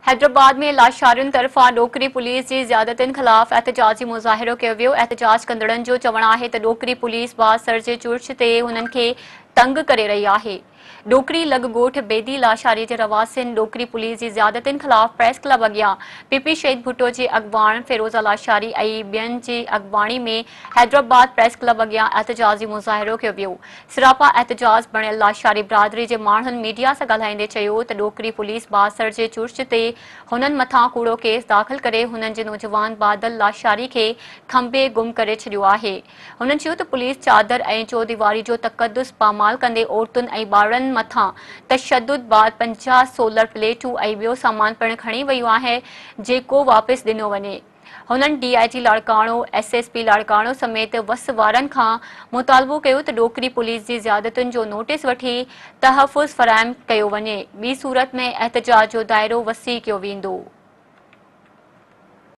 حيدرآباد ۾ لاشارين طرفان ڏوڪري پوليس جي زيادتين خلاف احتجاجي مظاهرو ڪيو ويو. احتجاج ڪندڙن جو چوڻ آهي ته ڏوڪري پوليس بااثر جي چرچ تي هنن کي تنگ ڪري رهي آهي. ڏوڪري لڳ ڳوٺ بيدي لاشاري جي رهواسين ڏوڪري پوليس جي زيادتين خلاف پريس ڪلب اڳيان پي پي شهيد ڀٽو جي اڳواڻ فيروزه لاشاري ۽ ٻين جي اڳواڻي ۾ حيدرآباد پريس ڪلب اڳيان احتجاجي مظاهرو ڪيو ويو. سراپا احتجاج بڻيل لاشاري برادري جي ماڻهن ميڊيا سان ڳالهائيندي چيو ته ڏوڪري پوليس بااثر جي چرچ تي هنن مٿان ڪوڙو ڪيس داخل ڪري هنن جي نوجوان بادل لاشاري کي کنڀي گم ڪري ڇڏيو آهي. هنن چيو ته پوليس چادر ۽ چوديواري جو تقدس پامال ڪندي عورتن ۽ ٻارڙن مٿان تشدد بعد 50 سولر پليٽون ۽ ٻيو سامان پڻ کڻي ويون آهي جيڪو واپس ڏنو وڃي. هنن D I G Larkana, S S P Larkana سميت وس وارن کان مطالبو ڪيو ته ڏوڪري پوليس جي زيادتين جو نوٽيس وٺي تحفظ فراهم ڪيو وڃي ٻي صورت ۾ احتجاج جو دائرو وسيع ڪيو ويندو.